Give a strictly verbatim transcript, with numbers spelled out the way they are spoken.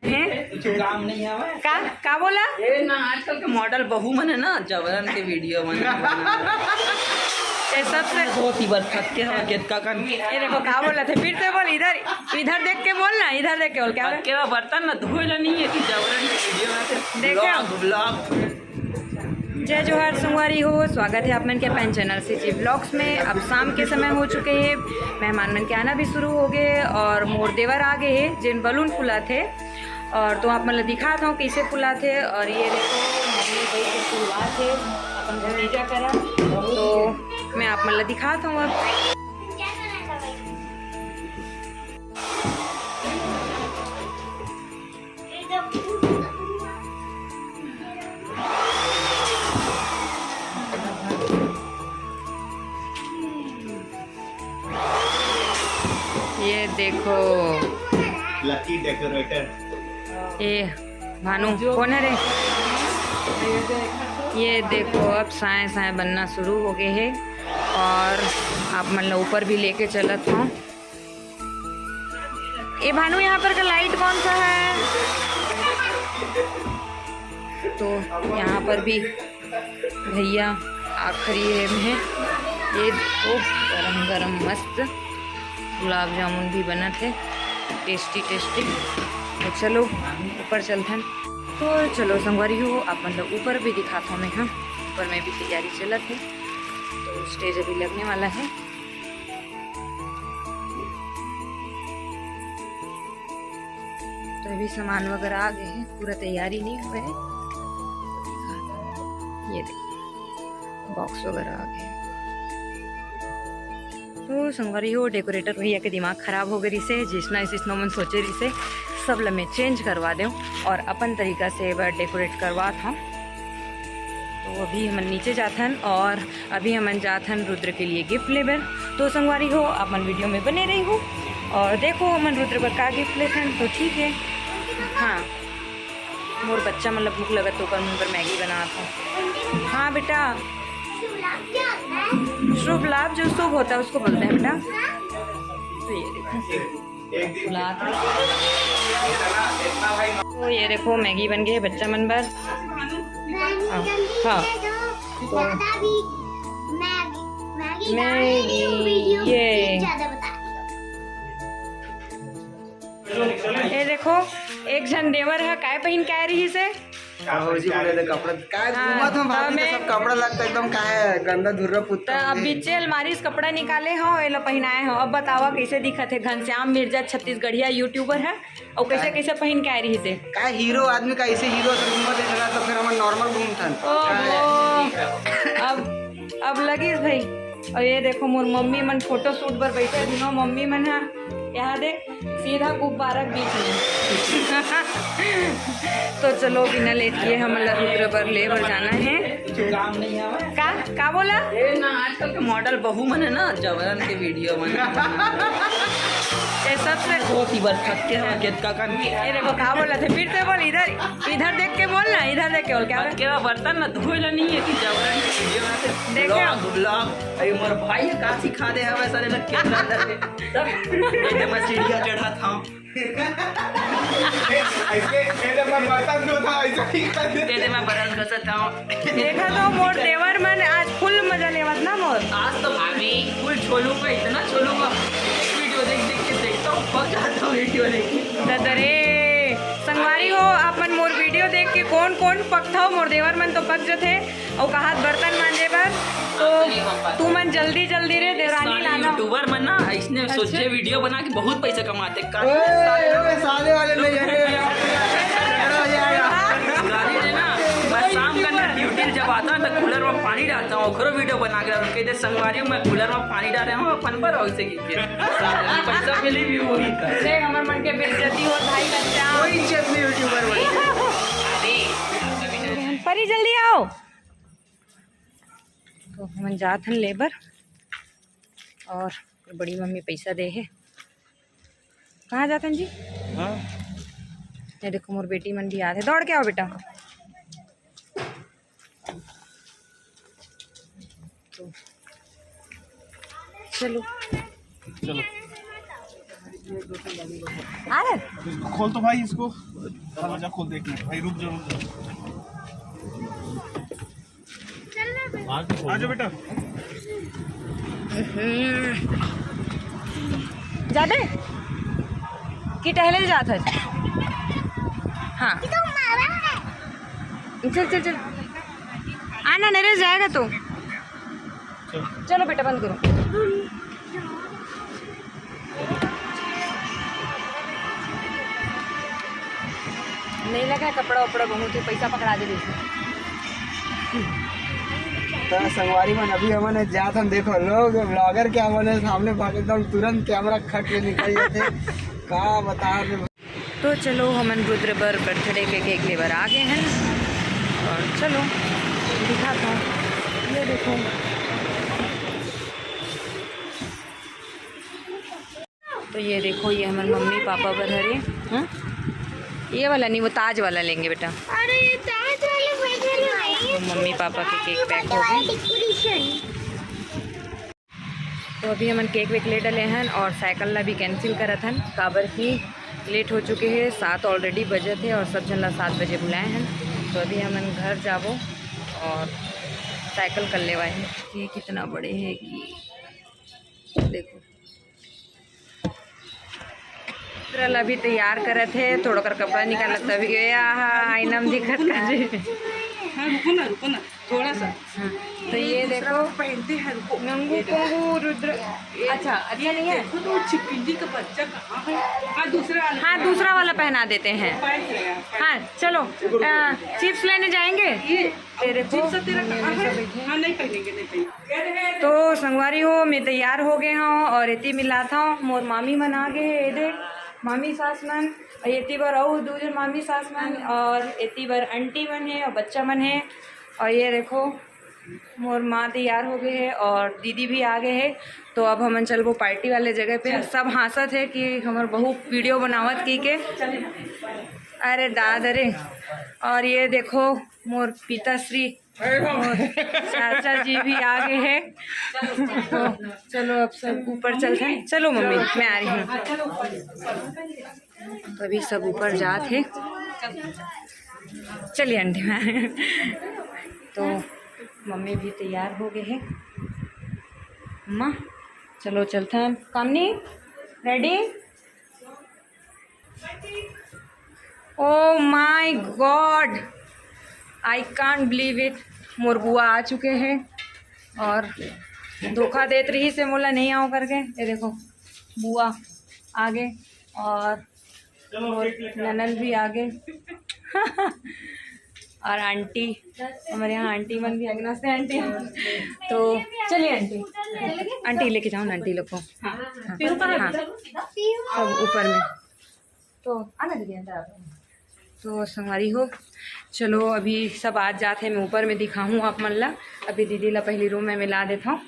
हैं? कुछ काम नहीं है। का का बोला? ए ना, आजकल के मॉडल बहू मन है ना, जबरन के वीडियो मन बनावत। ये सबसे धोती बर थक के हवा केतका कन। ये देखो का बोला थे, फिर से बोल। इधर, इधर देख के बोल ना, इधर देख के बोल। क्या थक के हवा बर्तन ना धोए ला नहीं है कि जबरन के वीडियो बनाते। देखो। Vlog, vlog। जय जोहार संगवारी हो, स्वागत है आप मन के अपन चैनल सीजी व्लॉग्स में। अब शाम के समय हो चुके हैं, मेहमान मन के आना भी शुरू हो गए और मोर देवर आ गए हैं, जिन बलून फुला थे। और तो आप मन ला दिखात हूँ कैसे फुला थे। और ये देखो, मम्मी भाई के फुलवा थे अपन भतीजा करा, तो मैं आप मन ला दिखात हूँ अब। ये देखो, लकी डेकोरेटर। ए भानु, कौन है रे? ये देखो, अब साए साए बनना शुरू हो गए है और आप मन ला ऊपर भी लेके चलत हूँ। ए भानु, यहाँ पर का लाइट कौन सा है? तो यहाँ पर भी भैया आखिरी है में। ये देखो, गरम गरम मस्त गुलाब जामुन भी बनत है, टेस्टी टेस्टी। तो चलो ऊपर चलथन। तो चलो संगवारी हो, आप मन ला ऊपर भी दिखात हूँ मैं। हाँ, ऊपर में भी तैयारी चलत है, तो स्टेज अभी लगने वाला है। तो अभी सामान वगैरह आ गए हैं, पूरा तैयारी नहीं हुआ है। ये देखो, बॉक्स वगैरह आ गए। तो संगवारी हो, डेकोरेटर भैया के दिमाग खराब हो गए रिसे, जिसना जिसनो मन सोचे रिसे, सब ला मैं चेंज करवा देव और अपन तरीका से एक बार डेकोरेट करवात हूँ। तो अभी हमन नीचे जाथन और अभी हमन जाथन रुद्र के लिए गिफ्ट लेबर। तो संगवारी हो, आप मन वीडियो में बने रही हो और देखो हमन रुद्र बर का गिफ्ट लेथन। तो ठीक है, हाँ, मोर बच्चा मन ला भूख लगत, तो ओकर मन बर मैगी बनात हूँ। हाँ बेटा, शुभ लाभ, जो शुभ होता है उसको बोलते हैं बेटा। तो ये देखो, बुलात हूँ। तो ये देखो, मैगी बन गई है बच्चा मन बर। हाँ, हाँ। तो मैगी, ये देखो, एक झन देवर है, काय पहिन के आए रही से? का भौजी बोले थे कपड़ा, काय हाँ, घूमत हम भाभी तो सब कपड़ा लगता एकदम, काय गंदा धुर्रा पुत्ता तो अब बीचे अलमारी से कपड़ा निकाले हो, एला पहिनाए हो। अब बतावा कैसे दिखत है? घनश्याम मिर्जा छत्तीसगढ़िया यूट्यूबर है, और कैसे, कैसे पहिन के आए रही से? का हीरो आदमी का ऐसे हीरो से घूमत है ना, तो फिर हम नॉर्मल घूमथन। ओहो, अब, अब लगिस भाई। और ये देखो, मोर मम्मी मन फोटो शूट बर बैठे, दिनों मम्मी मन हा यहाँ दे सीधा गुब्बारा के बीच में। तो चलो, बिना लेट किए हमन ला रुद्र बर ले बर जाना है। का, का बोला? ए ना, आजकल के मॉडल बहू मन है ना, जबरन के वीडियो मन। ये सबसे धोती बर थक के हवा केतका कन। ये देखो, का बोला थे? फिर से बोल, इधर, इधर देख के बोल ना, इधर देख के बोल। क्या थक के हवा बर्तन ना धोए ला नहीं है कि जबरन के वीडियो बनाते। देखो। Vlog, vlog। अरे मोर भाई ये का सिखा दे हवे सारे लोग के अंदर से। तब ये तो मैं सीढ़ियाँ चढ़ा था। ऐसे, ऐसे मैं बर्तन धोता, ऐसे ही कर दे। दे दे, मैं बर्तन घसत हूँ। देखा तो मोर देवर मन आज फुल मजा लेवत ना मोर। आज तो भाभी फुल छोलूंगा, इतना छोलूंगा। एक वीडियो देख देख के देखता हूँ, पक जाता हूँ वीडियो देख के। ददरे, संगवारी हो, आप मन मोर वीडियो देख के कौन कौन पकथव? मोर देवर मन तो पक जथे। अउ कहात बर्तन मांजे बर, तो तू मन जल्दी जल्दी रे देवरानी साले लाना। यूट्यूबर मन ना इसने अच्छा। सोचे वीडियो बना के बहुत पैसा कमाते। ओए, ओए, साले वाले नहीं है। झगड़ा हो जाएगा। गाड़ी में ना, मैं शाम का ना ड्यूटी जब आता हूँ तो कूलर में पानी डालता हूँ, ओकरो वीडियो बना के डालता हूँ। कहते संगवारी हो, मैं कूलर में पानी डाल रहा हूँ अपन पर, और उसे कीजिए। साले, पैसा मिली भी वही। देख, हमर मन के बेइज्जती हो भाई, बच्चा। कोई इज्जत नहीं यूट्यूबर वाली। परी, जल्दी आओ। तो हमन जात हन लेबर, और बड़ी मम्मी पैसा दे हे। कहाँ जात हन जी? हाँ। ये देखो, मोर बेटी मन भी आत हे। दौड़ के आओ बेटा। तो चलो। चलो। आ रहे? खोल तो भाई इसको, दरवाजा खोल दे एक मिनट भाई, रुक जा, रुक जा। आ जाओ बेटा। जाते कि टहले जात है? हाँ, चल चल चल, आना नरेश, जाएगा तो। चलो बेटा, बंद करो। नहीं लगा कपड़ा उपड़ा, बहुत ही पैसा पकड़ा दे इसमें। तो संगवारी मन, अभी हमन जात हन, देखो लोग ब्लॉगर के हमन सामने भाग, एकदम तुरंत कैमरा खट ले निकल जाते। का बता रहे। तो चलो, हमन रुद्र बर बर्थडे के केक ले बर आ गए हैं। और चलो दिखाता हूँ, ये देखो। तो ये देखो, ये हमर मम्मी पापा बर हरे। हाँ, ये वाला नहीं, वो ताज वाला लेंगे बेटा। अरे, ये ताज वाला बैठे नहीं। वो मम्मी पापा के केक पैक हो गए। डेकोरेशन। तो अभी हमन केक वेक ले डले हन और साइकिल ला भी कैंसिल करत हन, काबर कि लेट हो चुके हैं, सात ऑलरेडी बजत है और सब झन ला सात बजे बुलाए हन। तो अभी हमन घर जाबो और साइकिल कर लेवाए हैं। ये कितना बड़े है कि देखो, पुत्र ला भी तैयार करत है, थोड़ा कर कपड़ा निकालत, तभी गए, आहा, आईना में दिखत का जी। हाँ, रुको ना, रुको ना, थोड़ा सा। हाँ, तो ये देखो, पहनते हैं, रुको। नंगू ये देखो। पोंगू रुद्र, ये, अच्छा, अच्छा ये नहीं है? देखो तो छिपकली का बच्चा कहाँ है? हाँ, दूसरा वाला हाँ, पहना। दूसरा वाला पहना देते हैं। पायल है, पायल। हाँ, चलो, अ, चिप्स लेने जाएंगे। ये ये देखो, चिप्स तेरा कहाँ है? हाँ, नहीं पहनेंगे, नहीं पहनेंगे। तो संगवारी हो, मैं तैयार हो गए हूँ और एती मिलात हूँ, मोर मामी मन आ गए हैं, ये दे, मामी सास मन, और एती बर अउ दू जन मामी सास मन, और एती बर आंटी मन है और बच्चा मन है। और ये देखो, मोर माँ तैयार हो गए है और दीदी भी आ गए है। तो अब हमन चलबो पार्टी वाले जगह पे। सब हाँसत है कि हमर बहू वीडियो बनावत की के। अरे दाद रे। और ये देखो, मोर पिताश्री, मोर चाचा जी भी आ गए हैं। तो चलो, अब सब ऊपर चलते हैं। चलो मम्मी, मैं आ रही हूँ। तो अभी सब ऊपर जात है। चलिए आंटी, मैं तो मम्मी भी तैयार हो गए हैं। अम्मा, चलो चलते हैं। कामनी, ready? Oh my God, I can't believe it। मोर बुआ आ चुके हैं और धोखा देत रही से मोला नहीं आओ करके। ये देखो, बुआ आगे और मोर ननद भी आगे। और आंटी, हमारे यहाँ आंटी मन भी आगे। नमस्ते आंटी। तो चलिए आंटी, आंटी लेके जाओ ना आंटी लोग को। हाँ, हाँ, हाँ। सब ऊपर में। तो आना दीदी, अंदर आ जाओ। तो संगवारी हो, चलो अभी सब आज जात है, मैं ऊपर में दिखाऊँ आप मन ला। अभी दीदी ला पहली रूम में मिला देता हूँ।